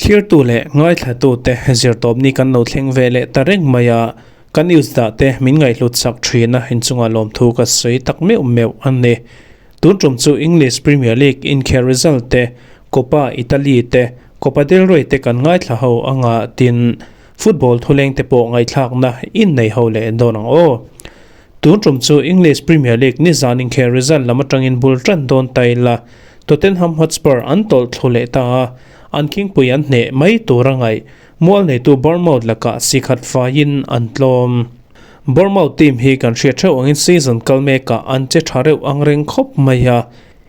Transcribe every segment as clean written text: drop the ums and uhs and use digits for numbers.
Thlirtu leh ngaithlatute zirtawpni kan lo thleng ve leh ta reng mai a, ka news dah te min ngaihhlut chak thin a, inchungah lawmthu ka sawi tak meuh meuh a ni. Tun tum chu English Premier League inkhel result te, Coppa Italy te, Copa del Rey te kan ngaithla ho anga tin football thuleng te pawh ngaihthlakna innei ho leh dawn ang aw. Tun tum chu English Premier League nizan inkhel result lam atangin bul tan dawn ta ila, Tottenham Hotspur an tawlh thlu leh ta a, an khingpui an hneh mai tur a ngaih. Mual neitu Bournemouth lakah si khat faiin an tlawm. Bournemouth team hi kan hriat theuh angin season kal mekah an che tha reuh ang reng khawp mai a.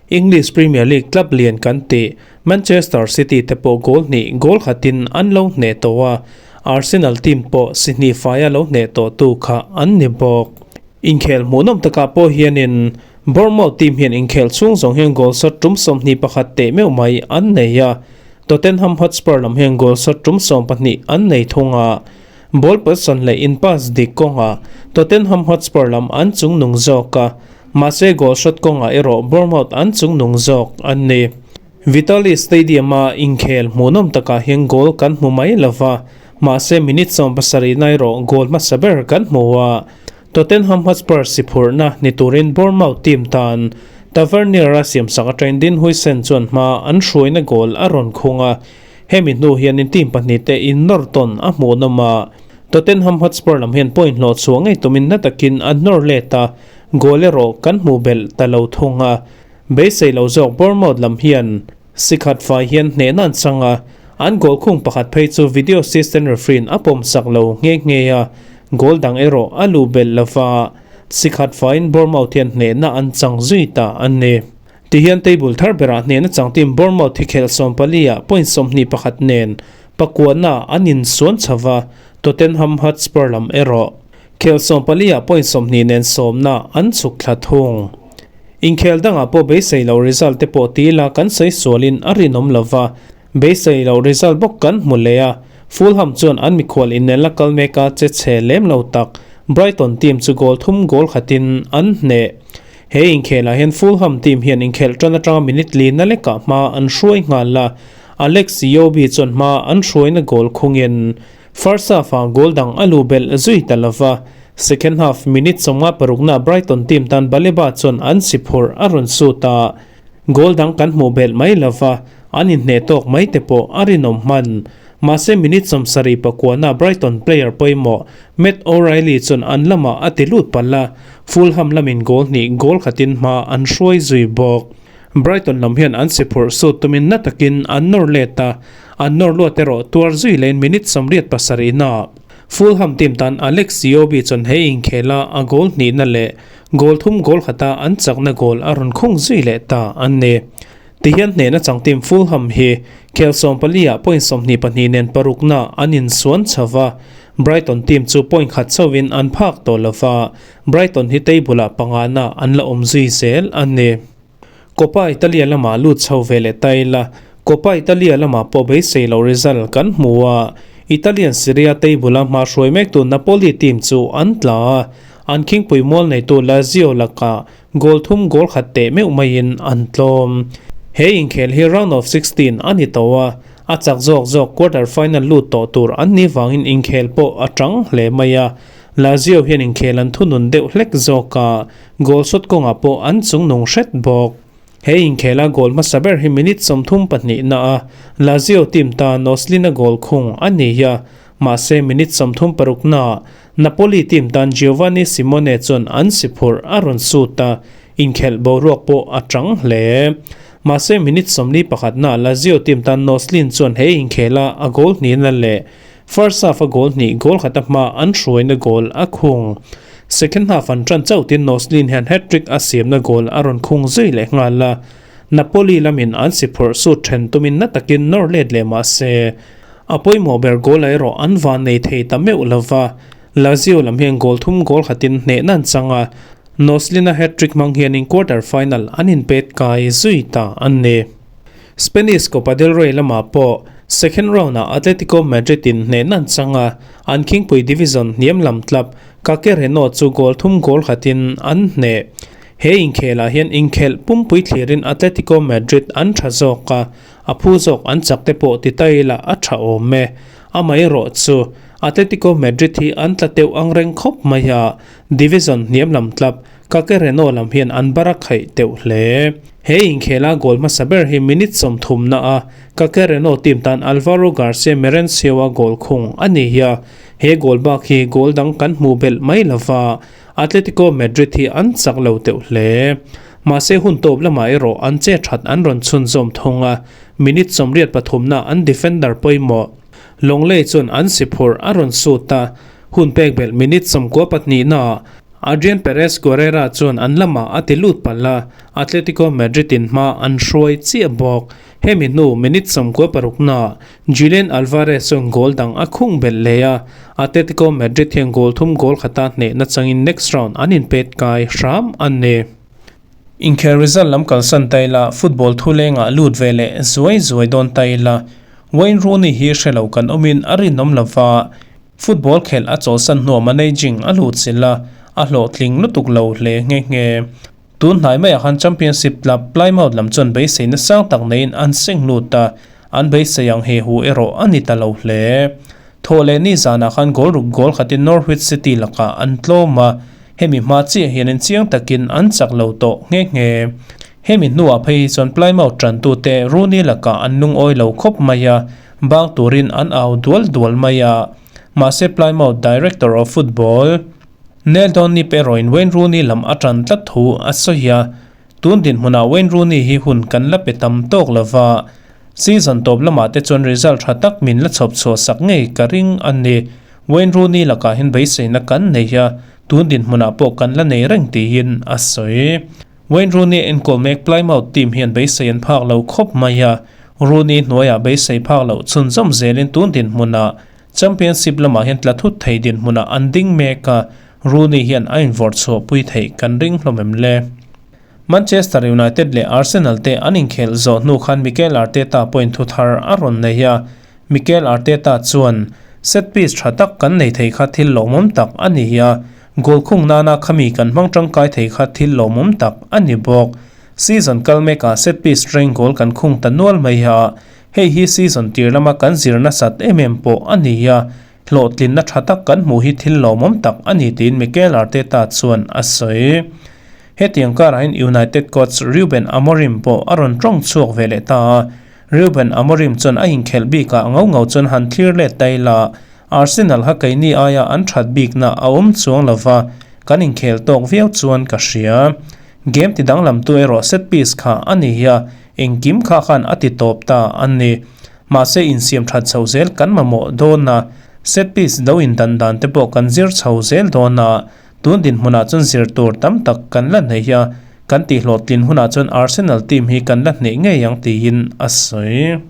English Premier League club lian kan tih Manchester City te pawh goal hnih goal khatin an lo hneh tawh a, Arsenal team pawh si hnih faia lo hneh tawhtu kha an ni bawk. Inkhel hmuhnawm takah pawh hianin Bournemouth team hian inkhel chhung zawng hian goal shot tum 21 teh meuh mai an nei a, Tottenham Hotspur lam hian goal shot tum 12 an nei thung a. Ball possession leh in pass dik kawngah Tottenham Hotspur lam an chungnung zawk a, mahse goal shot kawngah erawh Bournemouth an chungnung zawk an ni. Vitali Stadium-a inkhel hmuhnawm takah hian goal kan hmu mai lo va, mahse minute 70 na erawh goal hmasa ber kan hmu a. Tottenham Hotspur siphurhna ni turin Bournemouth team tan Tavernier-a siamsak atangin Dean Huijsen chuan hma an hruaina goal a rawn khung a. Hemi hnu hianin team pahnihte innawr tawn a hmuhnawm a, Tottenham Hotspur lam hian point hlawh chhuah ngei tumin na takin an nawr let a, goal erawh kan hmuh belh ta lo thung a. Beisei lo zawk Bournemouth lam hian si khat fai hian hnehna an chang a, an goal khung pakhat phei chu video assistant referee-in a pawm sak lo nghe nghe a, goal dang erawh a luh belh lo va, si khat faiin Bournemouth hian hnehna an chang zui ta a ni. Tihian table thar berah hnehna chang team Bournemouth hi khelh 14 ah point 21 nen pakuana an insuan chho va, Tottenham Hotspur lam erawh khelh 14 ah point 20 nen sawmna an chhuk thla thung. Inkhel dangah pawh beisei loh result te pawh ti ila kan sawi sualin a rinawm lo va, beisei loh result bawk kan hmu leh a, Fulham chuan an mikhual innel a kal mek a che chhe lem lo tak Brighton team chu goal thum goal khatin an hneh. He inkhelah hian Fulham team hian inkhelh tan atanga minute li na lekah hma an hruai nghal a, Alex Iwobi chuan hma an hruaina goal khungin first half-ah goal dang a luh belh zui ta lo va. Second half minute 56 nah Brighton team tan Baleba chuan an si phurh a rawn sut a, goal dang kan hmuh belh mai lo va, an inhneh tawk mai te pawh a rinawm hman. Mahse minute 79 nah Brighton player pawimawh Matt O'Riley chuan an lamah a ti lut palh a, Fulham lamin goal hnih goal khatin hma an hruai zui bawk. Brighton lam hian an si phurh sut tumin na takin an nawr let a, an nawr luat erawh tuar zui lehin minute 87 naah Fulham team tan Alex Iwobi chuan he inkhela a goal hnihna leh goal thum goal khata an chakna goal a rawn khung zui leh ta a ni. Tihian hnehna chang team Fulham hi khel 14 ah point 22 nen parukna an insuan chho va, Brighton team chu point khat chauhin an phak tawh lo va, Brighton hi table ah pangana an la awm zui zel a ni. Coppa Italia lamah lut chho ve leh ta ila, Coppa Italia lamah pawh beisei loh result kan hmu a, Italian Serie A table a hma hruai mektu Napoli team chu an tla a, an khingpui mual neitu Lazio lakah goal thum goal khat teh meuh maiin an tlawm. He inkhel hi round of 16 a ni tawh a, a chak zawk zawk quarter final lut tawh tur an nih vangin inkhel pawh a tang hle mai a, Lazio hian inkhel an thunun deuh hlek zawk a, goal shot kawngah pawh an chungnung hret bawk. He inkhela goal hmasa ber hi minute 32 na a Lazio team tan Noslin-a goal khung a ni a, mahse minute 36 na Napoli team tan Giovanni Simone chuan an si phurh a rawn sut a, inkhelh boruak pawh a tang hle. Mahse minute 41 na Lazio team tan Noslin chuan he inkhela a goal hnihna leh first half a goal hnih goal khata hma an hruaina goal a khung. Second half an tan chauhin Noslin hian hat-trick a siamna goal a rawn khung zui leh nghal a, Napoli lamin an si phurh sut then tumin na takin nawr let leh mahse a pawimawh ber goal ah erawh an van nei thei ta meuh lo va, Lazio lam hian goal thum goal khatin hnehna an chang a, Noslin-a hat-trick hmang hianin quarter final an inpet kai zui ta a ni. Spanish Copa del Rey lamah pawh second round-ah Atletico Madrid-in hnehna an chang a, an khingpui division hniam lam tlap Cacereno chu goal thum goal khatin an hneh. He inkhelah hian inkhelh pumpui thlirin Atletico Madrid an tha zawk a, a phu zawk an chak te pawh ti ta ila a tha awm e. Amaherawh chu, Atletico Madrid hi an tla teuh ang reng khawp mai a, division hniam lam tlap Cacereno lam hian an bar a khaih teuh hle. He inkhela goal hmasa ber hi minute 30 na a Cacereno team tan Alvaro Garcia Merencio-a goal khung a ni a, he goal bak hi goal dang kan hmuh belh mai lova, Atletico Madrid hi an chak lo teuh hle. Mahse hun tawp lamah erawh an che that an rawn chhunzawm thung a, minute 83 na an defender pawimawh Longley chuan an si phurh a rawn sut a, hun pek belh minute 92 naah Adrian Perez Guerrera chuan an lamah a ti lut palh a, Atletico Madrid in hma an hruai chiah bawk. Hemi hnu minute 96 naah Julian Alvarez chuan goal dang a khung belh leh a, Atletico Madrid hian goal thum goal khata hnehna changin next round an inpet kai hram a ni. Inkhel result lam kalsan ta ila, football thu lengah lut ve leh zuai zuai dawn ta ila, Wayne Rooney hi hre lo kan awmin a rinawm lova, football khelh a chawlhsan hnuah managing a lut chilh a, a hlawhtling lutuk lo hle nghe nghe. Tun hnai maiah khan Championship club Plymouth lam chuan beiseina sang tak neiin an seng lut a, an beisei ang he hu erawh a ni ta lo hle. Thawh leh ni zanah khan goal ruk goal khatin Norwich City lakah an tlawm a, hemi hma chiah hianin chiang takin an chak lo tawh nghe nghe. Hemi hnuah phei hi chuan Plymouth tantute Rooney lakah an lungawi lo khawp mai a, bang turin an au dual dual mai a. Mahse Plymouth Director of Football, Neil Donny erawhin Wayne Rooney lam a tan tlat thu a sawi a, tun dinhmunah Wayne Rooney hi hun kan la pe tam tawk lova, season tawp lamah te chuan result tha tak min la chhawp chhuah sak ngei ka ring a ni. Wayne Rooney lakah hian beiseina kan nei a, tun dinhmunah pawh kan la nei reng tiin a sawi. Wayne Rooney enkawl mek Plymouth team hian beisei an phak lo khawp mai a, Rooney hnuaiah beisei phak loh chhunzawm zelin tun dinhmunah Championship lamah hian tla thut thei dinhmunah an ding mek a, Rooney hian a invawrh chhuahpui theih kan ring hlawm em le? Manchester United leh Arsenal te an inkhelh zawh hnu khan Mikel Arteta pawhin thu thar a rawn nei a, Mikel Arteta chuan, Set piece tha tak kan nei thei kha thil lawmawm tak a ni a, goal khung nana khami kan hmang tangkai thei kha thil lawmawm tak a ni bawk. Season kal mekah set piece reng goal kan khung ta nual mai a, Hei hi season tir lama kan zir nasat em em pawh a ni a, hlawhtlinna tha tak kan hmuh hi thil lawmawm tak a ni tiin Mikel Arteta chuan a sawi. Hetiang karah hian United coach Ruben Amorim pawh a rawn tawng chhuak ve leh ta a, Ruben Amorim chuan a inkhelh bikah ngau ngau chuan han thlir let ta ila, Arsenal kha keini aia an that bikna a awm chuang lova, kan inkhel tawk viau chuan ka hria. Game ti danglamtu erawh set piece kha a ni a, engkim kha khan a ti tawp ta a ni. Mahse insiam that chho zel kan mamawh dawn a, set piece do indan dan te pawh kan zir chho zel dawn a, tun dinhmunah chuan zir tur tam tak kan la hneih a, kan tihhlawhtlin hunah chuan Arsenal team hi kan la hneih ngei ang tiin a sawi.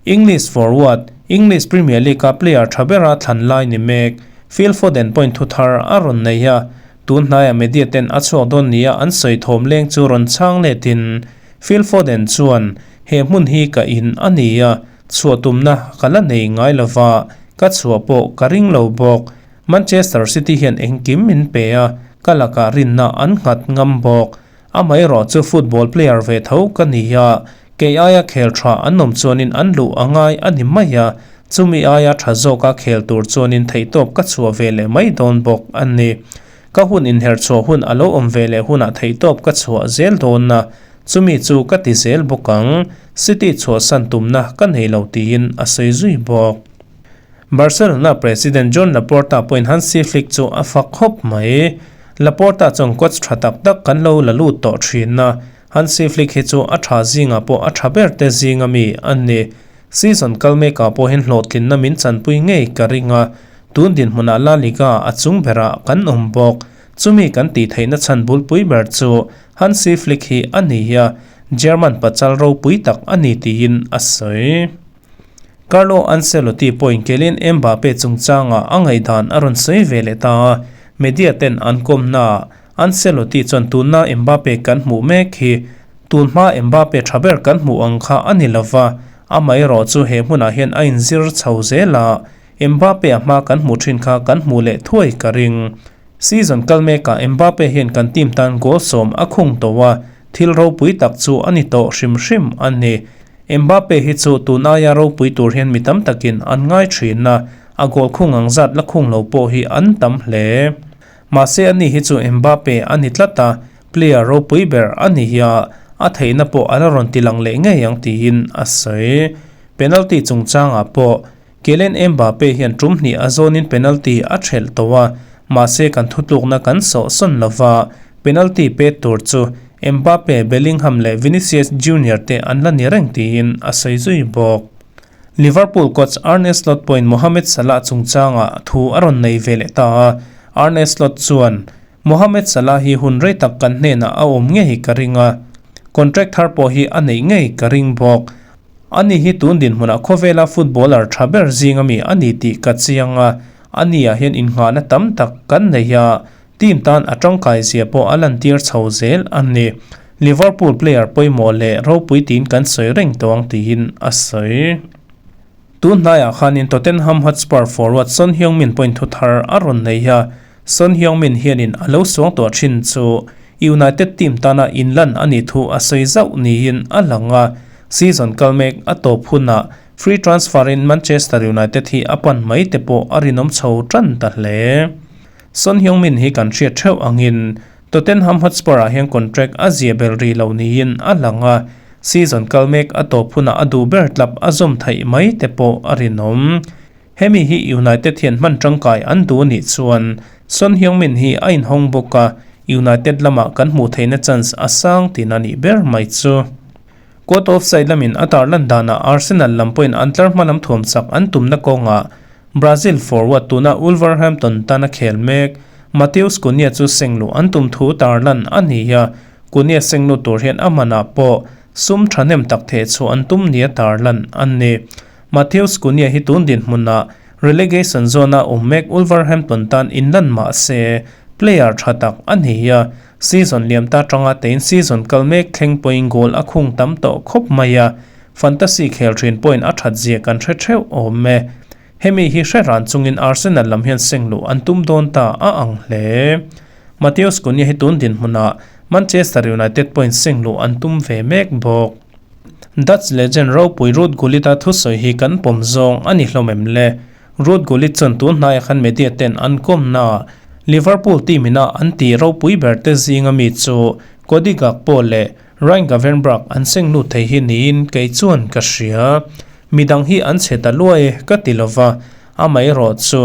English forward, English Premier League-a player tha bera thlan lai ni mek, Phil Foden point thu thar a rawn nei a, tun hnaiah media ten a chhuak dawn nia an sawi thawm leng chu rawn chhang letin Phil Foden chuan, He hmun hi ka in a ni a, chhuah tumna ka la nei ngai lova, ka chhuah pawh ka ring lo bawk. Manchester City hian engkim min pe a, ka lakah rinna an nghat ngam bawk. Amaherawh chu football player ve tho ka ni a, kei aia khel tha an awm chuanin an luh a ngai a ni mai a, chumi aia tha zawka khel tur chuanin theihtawp ka chhuah ve leh mai dawn bawk a ni. Ka hun inher chhuah hun a lo awm ve leh hunah theihtawp ka chhuah zel dawn a, chumi chu ka ti zel bawk ang, City chhuahsan tumna ka nei lo tiin a sawi zui bawk. Barcelona president Joan Laporta pawhin Hansi Flick chu a fak khawp mai. Laporta chuan coach tha tak tak kan lo la lut tawh thin a, Hansi Flick hi chu a tha zingah pawh a tha ber te zinga mi a ni. Season kal mekah pawh hian hlawhtlinna min chanpui ngei ka ring a, tun dinhmunah La Liga a chung berah kan awm bawk. Chumi kan tih theihna chhan bulpui ber chu Hansi Flick hi a ni a, German pachal ropui tak a ni tiin a sawi. Carlo Ancelotti pawhin Kylian Mbappe chungchangah a ngaihdan a rawn sawi ve leh ta a, media ten an kawmnaah Ancelotti chuan tunna Mbappe kan hmuh mek hi tunhma Mbappe tha ber kan hmuh ang kha a ni lova, amaherawh chu he hmunah hian a inzir chho zel a, Mbappe a hma kan hmuh thin kha kan hmuh leh thuai ka ring. Season kal mekah Mbappe hian kan team tan goal sawm a khung tawh a, thil ropui tak chu a ni tawh hrim hrim a ni. Mbappe hi chu tun aia ropui tur hian mi tam takin an ngai thin a, a goal khung ang zat la khung lo pawh hi an tam hle. Mahse ani hi chu Mbappe a ni tlat a, player ropui ber a ni hi a, a theihna pawh a la rawn ti lang leh ngei ang tiin a sawi. Penalty chungchangah pawh Kylian Mbappe hian tum hnih a zawnin penalty a thelh tawh a, mahse kan thutlukna kan sawhsawn lo va, penalty pet tur chu Mbappe, Bellingham leh Vinicius Junior te an la ni reng tiin a sawi zui bawk. Liverpool coach Arne Slot pawhin Mohamed Salah chungchangah thu a rawn nei ve leh ta a, Arne Slot chuan, Mohamed Salah hi hun rei tak kan hnenah a awm ngei ka ring a, contract thar pawh hi a neih ngei ka ring bawk. Ani hi tun dinhmunah khawvela footballer tha ber zinga mi a ni tih ka chiang a, aniah hian innghahna tam tak kan nei a, team tan a tangkai zia pawh a lantir chho zel a ni. Liverpool player pawimawh leh ropui tiin kan sawi reng tawh ang tiin a sawi. Tun hnaiah khanin Tottenham Hotspur forward Son Heung-min point thu thar a rawn nei a, Son Heung-min hianin a lo suang tawh thin chu United team tana inlan a nih thu a sawi zauh niin a lang a, season kal mek a tawp hunah free transfer-in Manchester United hi a pan mai te pawh a rinawm chho tan ta hle. Son Heung-min hi kan hriat theuh angin Tottenham Hotspur-ah hian contract a zia bel rih lo niin a lang a, season kal mek a tawp hunah a duh ber tlap a zawm theih mai te pawh a rinawm. Hemi hi United hian hman tangkai an duh anih chuan Son Heung-min hi a inhawng bawk a, United lamah kan hmuh theihna chance a sang tin a nih ber mai chu. Court offside lamin a tarlan danah Arsenal lam pawhin an tlar hma lam thuam chak an tumna kawngah Brazil forward tuna Wolverhampton tana khel mek Matheus Cunha chu sengluh an tum thu tarlan a ni a, Cunha senglut tur hian a manah pawh sum thahnem tak theh chhuah an tum nia tarlan a ni. Matheus Cunha hi tun dinhmunah relegation zone-a awm mek Wolverhampton tan inlan mah se player tha tak a ni a, season liam ta tanga tein season kal mek thleng pawhin goal a khung tam tawh khawp mai a, fantasy khel thin pawhin a that zia kan hre theuh awm e. Hemi hi hre ran chungin Arsenal lam hian seng luh an tum dawn ta a ang hle. Matheus Cunha hi tun dinhmunah Manchester United pawhin seng luh an tum ve mek bawk. Dutch legend ropui Ruud Gullit-a thusawi hi kan pawm zawng a ni hlawm em le? Ruud Gullit chuan tun hnaiah khan media ten an kawmna Liverpool team ina an tih ropui ber te zinga mi chu Cody Gakpo leh Ryan Gravenberch an seng lut thei hi niin kei chuan ka hria. Midang hi an chhe ta luai e ka ti lova, amaherawh chu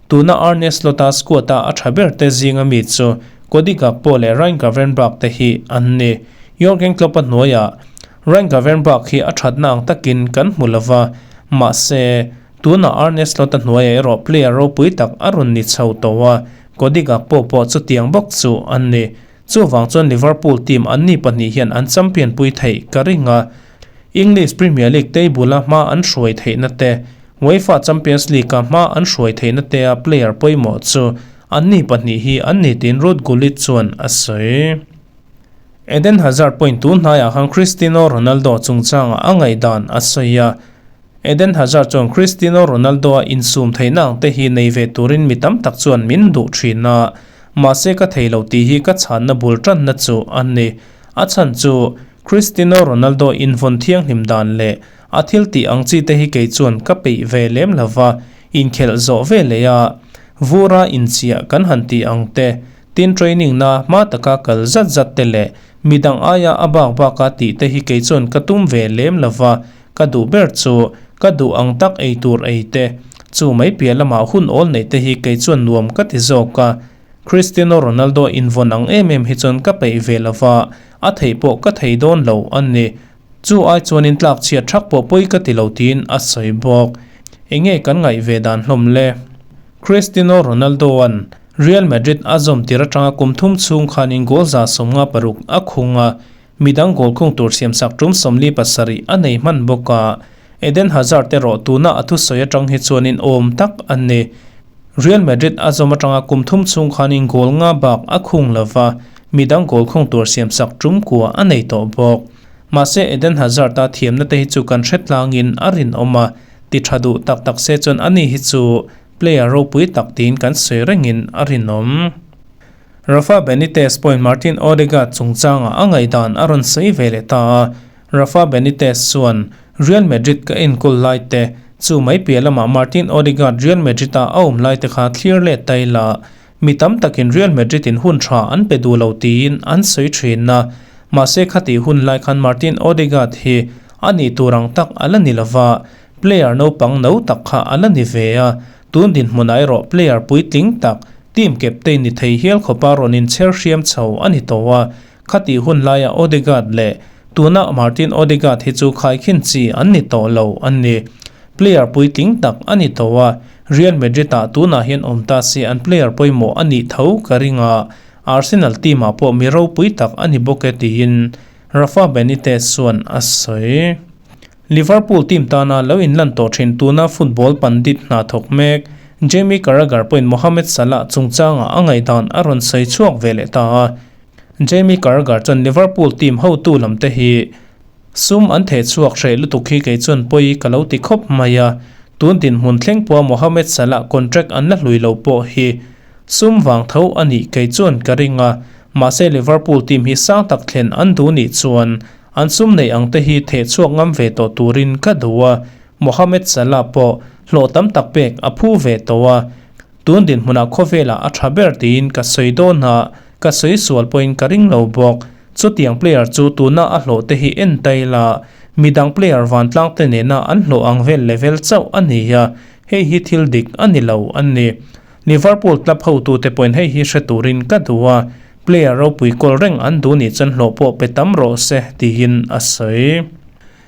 tuna Arne Slot-a squad-a a tha ber te zinga mi chu Cody Gakpo leh Ryan Gravenberch te hi an ni. Jurgen Klopp-a hnuaiah Ryan Gravenberch hi a thatna ang takin kan hmu lova, mahse tuna Arne Slot-a hnuaiah erawh player ropui tak a rawn ni chho tawh a, Cody Gakpo pawh chutiang bawk chu an ni. Chuvang chuan Liverpool team anni pahnih hian an champion pui theih ka ring a, English Premier League table-a hma an hruai theihna te, UEFA Champions League-a hma an hruai theihna tea player pawimawh chu anni pahnih hi an ni tiin Ruud Gullit chuan a sawi. Eden Hazard pawhin tun hnaiah khan Cristiano Ronaldo chungchangah a ngaihdan a sawi a, Eden Hazard chuan Cristiano Ronaldo-a insum theihna ang te hi nei ve turin mi tam tak chuan min duh thin a, mahse ka thei lo tih hi ka chhanna bul tanna chu a ni. A chhan chu Cristiano Ronaldo invawn thianghlim dan leh a thil tih ang chi te hi kei chuan ka peih ve lem lo va, inkhelh zawh ve leh a vura inchiah kan han tih ang te, tin training na hma taka kal zat zat te leh midang aia a bak baka tih te hi kei chuan ka tum ve lem lo va, Ka duh ber chu ka duh ang tak ei tur ei te, chu mai piah lamah hun awl neih te hi kei chuan nuam ka ti zawk a. Cristiano Ronaldo invawn ang em em hi chuan ka peih ve lo va, a theih pawh ka thei dawn lo a ni. Chu ai chuanin tlak chhiat thak pawh pawi ka ti lo tiin a sawi bawk. Enge kan ngaih ve dan hlawm le? Cristiano Ronaldo-a'n Real Madrid a zawm tir atanga kum thum chhung khanin goal 56 a khung a, Midang goal khung tur siamsak tum 47 a nei hman bawk a, Eden Hazard erawh tuna a thusawi atang hi chuanin awm tak a ni. Real Madrid a zawm atanga kum thum chhung khanin goal nga bak a khung lo va, midang goal khung tur siamsak tum kua a nei tawh bawk. Mahse Eden Hazard a thiamna te hi chu kan hre tlangin a rinawm a, ti tha duh tak tak se chuan ani hi chu player ropui tak tiin kan sawi rengin a rinawm. Rafa Benitez pawhin Martin Odegaard chungchangah a ngaihdan a rawn sawi ve leh ta a, Rafa Benitez chuan, Real Madrid ka enkawl lai te, chu mai piah lamah Martin Odegaard Real Madrid-a a awm lai te kha thlir let ta ila, mi tam takin Real Madrid-in hun tha an pe duh lo tiin an sawi thin a, mahse khatih hun lai khan Martin Odegaard hi a nih tur ang tak a la ni lova, player naupang no tak kha a la ni ve a, tun dinhmunah erawh player puitling tak, team captain ni thei hial khawpa rawn inchher hriam chho a ni tawh a. Khatih hun laia Odegaard leh tuna Martin Odegaard hi chu khaikhin chi an ni tawh lo an ni. Player puitling tak a ni tawh a, Real Madrid-ah tunah hian awm ta se an player pawimawh a nih tho ka ring a, Arsenal team-ah pawh mi ropui tak a ni bawk e tiin Rafa Benitez chuan a sawi. Liverpool team tana lo inlan tawh thin tuna football pandit hna thawk mek Jamie Carragher pawhin Mohamed Salah chungchangah a ngaihdan a rawn sawi chhuak ve leh ta a. Jamie Carragher chuan Liverpool team hotu lam te hi sum an theh chhuak hreh lutuk hi kei chuan pawi ka lo ti khawp mai a, tun dinhmun thleng pawha Mohamed Salah contract an la hlui lo pawh hi sum vang tho a nih kei chuan ka ring a, mahse Liverpool team hi sang tak thlen an duh nih chuan an sum neih ang te hi theh chhuak ngam ve tawh turin ka duh a, Mohamed Salah pawh hlawh tam tak pek a phu ve tawh a, tun dinhmunah khawvelah a tha ber tiin ka sawi dawn a, ka sawi sual pawhin ka ring lo bawk. Chutiang player chu tuna a hlawh te hi en ta ila, midang player vantlang te nena an hlawh ang vel level chauh a ni a, hei hi thil dik a ni lo a ni. Liverpool club hotute pawhin hei hi hre turin ka duh a, player ropui kawl reng an duh nih chuan hlawh pawh pe tam rawh se tiin a sawi.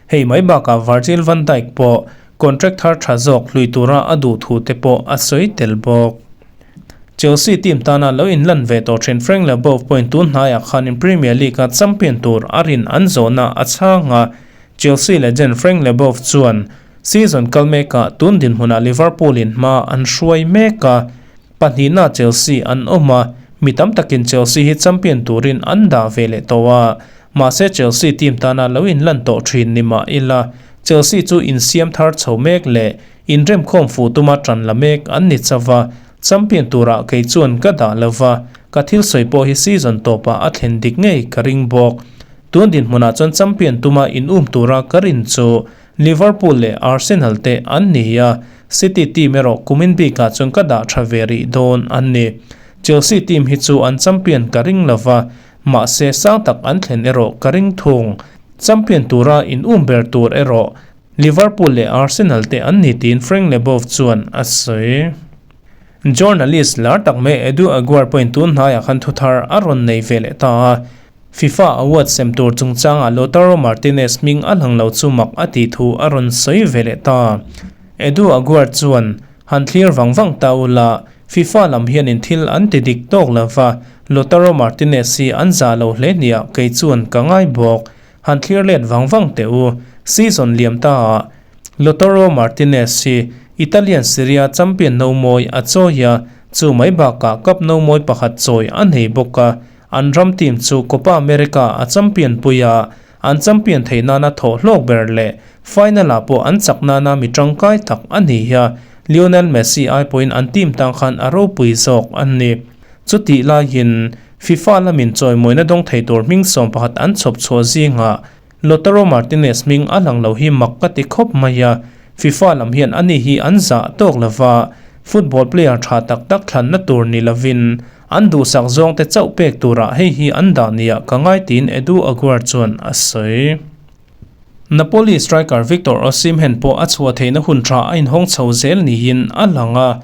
Hei mai bakah Virgil van Dijk pawh contract thar tha zawk hlui tura a duh thu te pawh a sawi tel bawk. Chelsea team tana lo inlan ve tawh thin Frank Leboeuf pawhin tun hnaiah khanin Premier League-a champion tur a rin an zawhna a chhang a, Chelsea legend Frank Leboeuf chuan season kal mekah tun dinhmunah Liverpool-in hma an hruai mek a, pahnihna Chelsea an awm a, mi tam takin Chelsea hi champion turin an dah ve leh tawh a. Mahse Chelsea team tana lo inlan tawh thin ni mah ila, Chelsea chu insiam thar chho mek leh inremkhawm fuh tuma tan la mek an ni chauh a, champion turah kei chuan ka dah lo va, ka thil sawi pawh hi season tawpah a thlen dik ngei ka ring bawk. Tun dinhmunah chuan champion tuma in um tura ka rin chu Liverpool leh Arsenal te an ni a, City team erawh kumin bikah chuan ka dah tha ve rih dawn an ni. Chelsea team hi chu an champion ka ring lo va, Mahse sang tak an thlen erawh ka ring thung. Champion tura in um ber tur erawh Liverpool leh Arsenal te an ni tiin Frank Leboeuf chuan a sawi. Journalist lar tak mai Edu Aguar pawhin tun hnaiah khan thuthar a rawn nei ve leh ta a. FIFA award sem tur chungchangah Lautaro Martinez hming a lang lo chu mak a tih thu a rawn sawi ve leh ta. Edu Aguar chuan, Han thlir vang vang ta ula, FIFA lam hianin thil an ti dik tawk lo va, Lautaro Martinez hi an zah lo hle nia kei chuan ka ngai bawk. Han thlir let vang vang teh u, season liam ta ah Lautaro Martinez hi Italian Serie A champion no mawi a chawi a, chu mai bakah cup no mawi pakhat chawi a nei bawk a, an ram team chu Copa America a champion pui a, an champion theih nana thawh hlawk ber leh final ah pawh an chak nana mi tangkai tak a ni a, Lionel Messi ai pawhin an team tang khan a ropui zawk a ni. Chutih laiin FIFA lamin chawimawina dawng thei tur hming 11 an chhawp chhuah zingah Lautaro Martinez hming a lang lo hi mak ka ti khawp mai a, FIFA lam hian ani hi an zah tawk lova, football player tha tak tak thlanna tur ni lovin An duhsak zawngte chauh pek turah hei hi an dah nia ka ngai tiin Edu Aguar chuan a sawi. Napoli striker Victor Osimhen pawh a chhuah theihna hun tha a inhawng chho zel niin a lang a,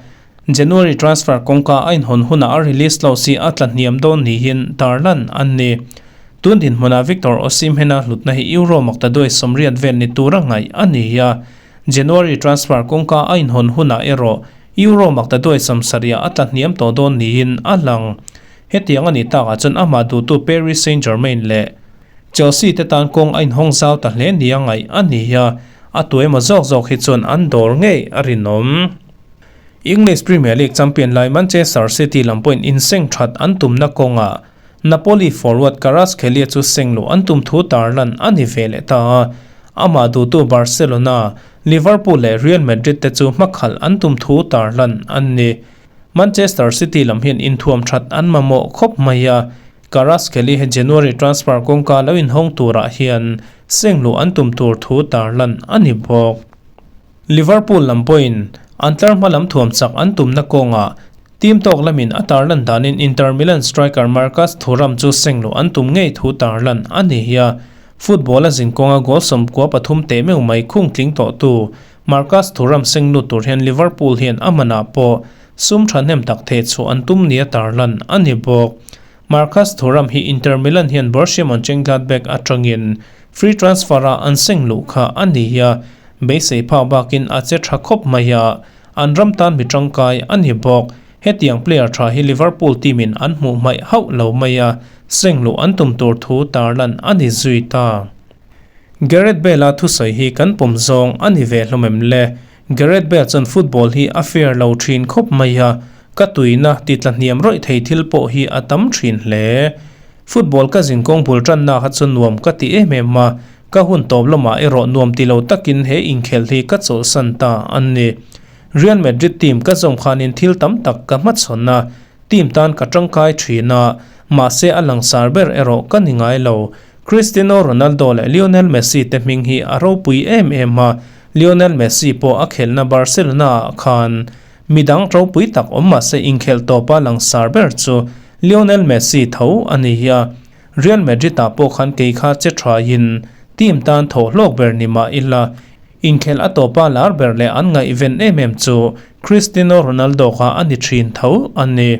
January transfer kawngka a inhawn hunah a release clause hi a tla hniam dawn niin tarlan an ni. Tun dinhmunah Victor Osimhen-a hlutna hi Euro maktaduai 80 vel ni tura ngaih a ni a, January transfer kawngka a inhawn hunah erawh Euro maktaduai 70 a tla hniam tawh dawn niin a lang. Hetiang a nih takah chuan amah duhtu Paris Saint-Germain leh Chelsea te tan kawng a inhawng zau ta hle nia ngaih a ni a, a tu emaw zawk zawk hi chuan an dawr ngei a rinawm. English Premier League champion lai Manchester City lam pawhin inseng that an tumna kawngah Napoli forward Kvaratskhelia chu seng luh an tum thu tarlan a ni ve leh ta a, amah duhtu Barcelona Liverpool leh Real Madrid te chu hmakhalh an tum thu tarlan an ni. Manchester City lam hian inthuam that an mamawh khawp mai a, Kvaratskhelia hi January transfer kawngka lo inhawng turah hian sengluh an tum tur thu tarlan a ni bawk. Liverpool lam pawhin an tlar hma lam thuam chak an tumna kawngah team tawk lamin a tarlan danin Inter Milan striker Marcus Thuram chu sengluh an tum ngei thu tarlan a ni hi a. Football a zin kawnga goal 13 teh meuh mai khung tling tawhtu Marcus Thuram senglut tur hian Liverpool hian a manah pawh sum thahnem tak theh chhuah an tum nia tarlan a ni bawk. Marcus Thuram hi Inter Milan hian Borussia Monchengladbach atangin free transfer a an seng luh kha a ni a, beisei phak bakin a che tha khawp mai a, an ram tan mi tangkai a ni bawk. Hetiang player tha hi Liverpool team in an hmuh hmaih hauh lo mai a, seng luh an tum tur thu tarlan a ni zui ta. Gareth Bale-a thusawi hi kan pawm zawng a ni ve hlawm em le? Gareth Bale chuan football hi a fair lo thin khawp mai a, ka tuina ti tla hniam rawih thei thil pawh hi a tam thin hle. Football ka zin kawng bul tanna kha chu nuam ka ti em em a, ka hun tawp lamah erawh nuam ti lo takin he inkhelh hi ka chawlhsan ta a ni. Real Madrid team ka zawm khanin thil tam tak ka hmachhawn a, Team tan ka tangkai thin a, mahse a langsar ber erawh ka ni ngai lo. Cristiano Ronaldo leh Lionel Messi te hming hi a ropui em em a, Lionel Messi pawh a khelhna Barcelona ah khan midang ropui tak awm mahse inkhelh tawpa langsar ber chu Lionel Messi tho a ni a. Real Madrid ah pawh khan kei kha che thain team tan thawh hlawk ber ni mah ila, inkhelh a tawpa lar ber leh an ngaihven em em chu Cristiano Ronaldo kha a ni thin tho a ni.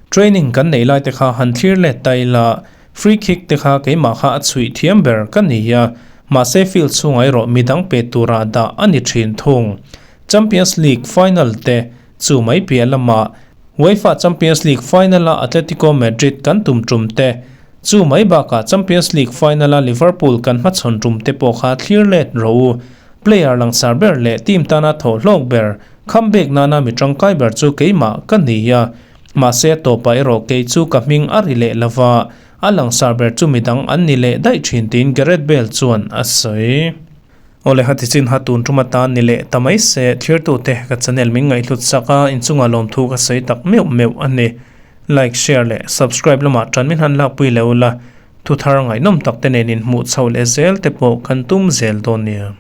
Training kan neih lai te kha han thlir let ta ila, free kick te kha keimah kha a chhuih thiam ber ka ni a, mahse field chhungah erawh midang pe tura dah a ni thin thung. Champions League final te chu mai piah lamah UEFA Champions League final-a Atletico Madrid kan tum tum te, chu mai bakah Champions League final-a Liverpool kan hmachhawn tum te pawh kha thlir let rawh u. Player langsar ber leh team tana thawh hlawk ber, khambek nana mi tangkai ber chu keimah ka ni a. Mahse a tawpah erawh kei chu ka hming a ri leh lova, a langsar ber chu midang an ni leh daih thin tiin Gareth Bale chuan a sawi. Awle hati chin ha tun tum atan ni leh ta mai se, thirtute ka channel min ngaihhlut sak a, inchungah lawmthu ka sawi tak meuh meuh a ni. Like, share leh subscribe lamah tan min han lakpui leh ula, thuthar ngaihnawm tak te nen inhmuh chho leh zel te pawh kan tum zel dawn nia.